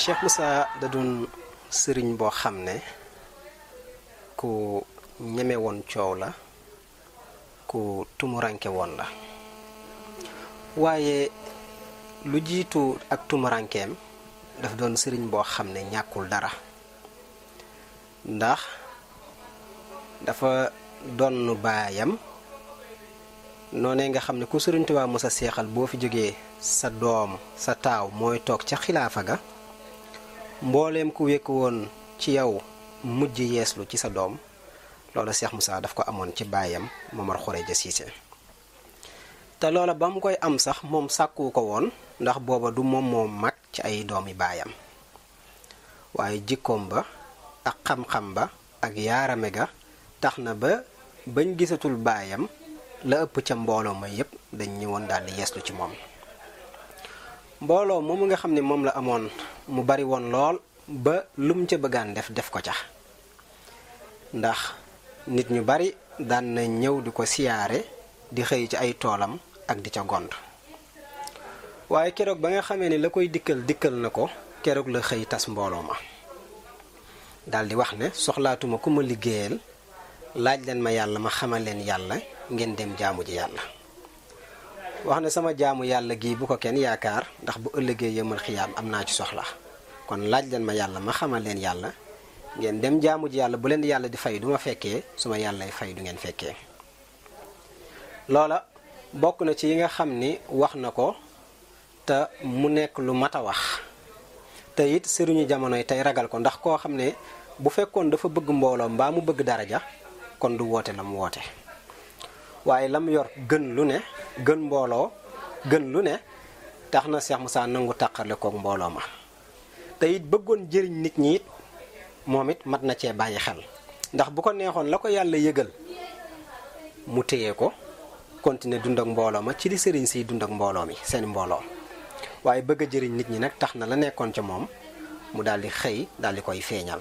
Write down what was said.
Cheikh Moussa da doon sëriñ boo xam ne ku ñeme woon coow la ku tumuranke woon la waaye lu jiitu ak tumurankeem daf doon sëriñ boo xam ne ñàkkul dara ndax dafa doon baayam noonee nga xam ne ku sëriñ Tuubaa Musa seexal boo fi jógee sa doom sa taaw mooy toog ca xilaafa ga mbooleem ku wekk woon ci yow mujj yeeslu ci sa doom loola Cheikh Moussa daf ko amoon ci baayam Momar Khoureyja Cissé te loola ba mu koy am sax moom sàkku ko woon ndax booba du moom moo mag ci ay doomi baayam waaye jikkoom ba ak xam-xam ba ak yaarame ga tax na ba bañ gisatul baayam la ëpp ca mbooloo ma yépp dañ ñëwoon daal di yeeslu ci moom mbooloo moomu nga xam ne moom la amoon mu bari woon lool ba lum ca bëggaan def ko ca ndax nit ñu bari daan na ñëw di ko siyaare di xëy ci ay toolam ak di ca gont waaye keroog ba nga xamee ne la koy dikkal na ko keroog la xëy tas mbooloo ma daal di wax ne soxlaatuma ku ma liggéeyal laaj leen ma yàlla ma xamal leen yàlla ngeen dem jaamu ji yàlla wax ne sama jaamu yàlla gi bu ko kenn yaakaar ndax bu ëllëgee yëmal xiyaam am naa ci soxla kon laaj leen ma yàlla ma xamal leen yàlla ngeen dem jaamu ji yàlla bu leen yàlla di fay du ma fekkee su ma yàllay fay du ngeen fekkee loola bokk na ci yi nga xam ni wax na ko te mu nekk lu mat a wax te it sëriñu jamonoy tey ragal ko ndax koo xam ne bu fekkoon dafa bëgg mbooloo mbaa mu bëgg daraja kon du woote la mu woote waaye lam yor gën lu ne gën mbooloo gën lu ne tax na Cheikh Moussa nangu tàqale kook mbooloo ma te it bëggoon jëriñ nit ñi it moom it mat na cee bàyyi xel ndax bu ko neexoon la ko yàlla yëgal mu téye ko continuer dund ak mbooloo ma ci li sëriñ siy dund ak mbooloo mi seen mbooloo waaye bëgg a jëriñ nit ñi nag tax na la nekkoon ca moom mu daal di xëy daal di koy feeñal.